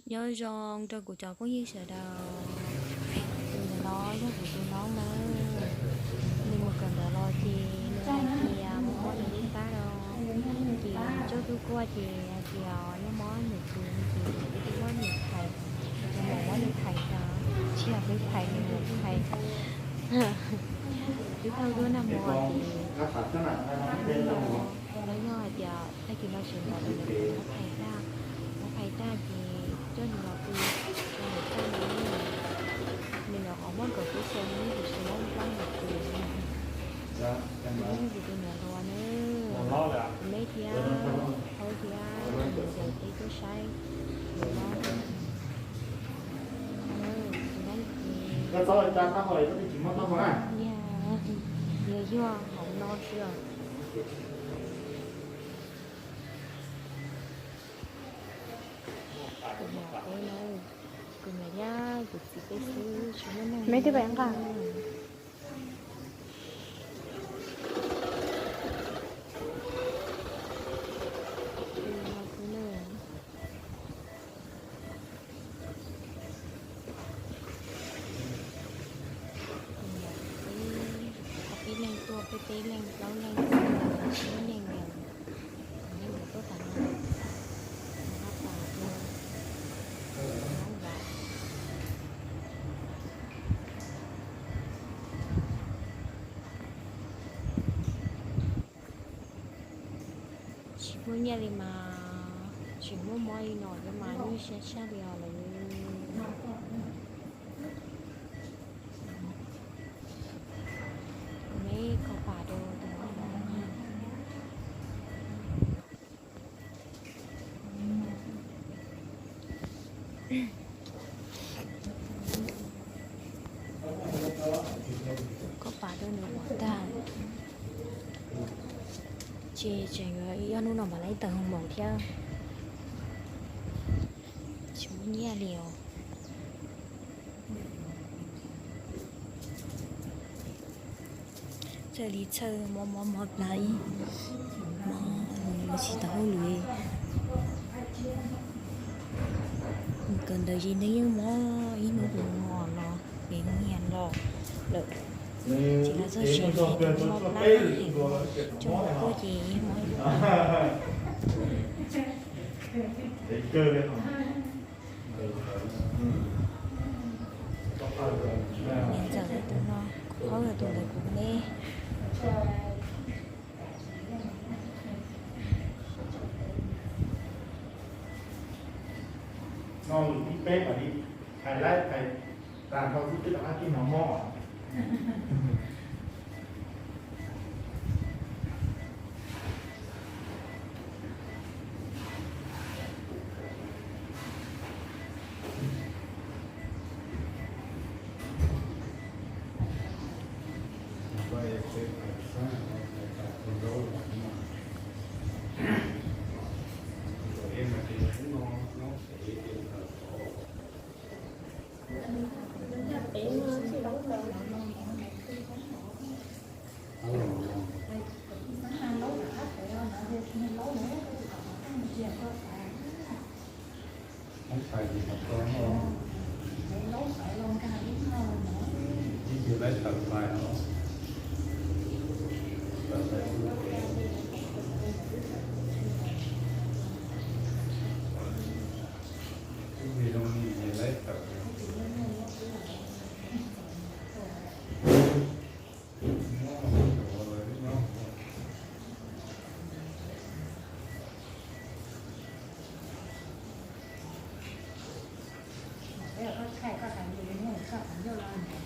Nyob zoo rau kuv cov phooj ywg sawv daws, tus ntawm no yog kuv tus noob nawb. Nws mus kawm ntawv los ces nws hais tias mus muab nws lub pab rau, ces tsuj tub kuaj ces hais tias yog mob nyuam qhuav ces kuv twb muab nws phais, kuv mam muab nws phais rau, tsis yog peb phais nws mus phais. Twb thauj duab nag hmo ces no yog hais tias tag kis no tseem ntawd ces kuv muab phais tag, muab phais tag ces coj nws los pw rau nram txaj no. Nws nyuam qhuav muaj kaum tsib xyoos, nws tsis muaj plaub nyuam qhuav. Nws yog kuv tus niam hluas nawb. Kuv me thiab, Hauv thiab, nws cov teb tuaj saib. Yog, yog hauv no xwb os. Kuv niam peb na, kuv niam thiab kuv txiv peb xwb, tsis muaj neeg. Me twb pais nqa. Peb, peb leeg tuaj, peb peb leeg plaub leeg, tsib leeg, kuv yeej yuav tuaj tas no. Tsis muaj nyiaj li mas, tseem muaj mob li no thiab mas nyuaj siab tshaj li os lawv. Kuv me kho pas rau tus no. Kho pas rau nws ua tag, ces tseem yuav ib ob hnub no mam li tawm hoo maum thiab. Tsis muaj nyiaj li os. Txawj li txhawj mob mob mob plab ib, mob tsis tau hauj lwm. Kawm ntawv ces nws yeej mob ib hnub mus no los pem nyiam los lawm. Tsis los txog siav ces mob plab, coj mus kuaj ces mob. Niam ntxawm tus no, kuv qhaub yog tus ntawd kuv me. No lus thib peb mas li hais laib hais tag nrho xwb twb rov qab tij no mob.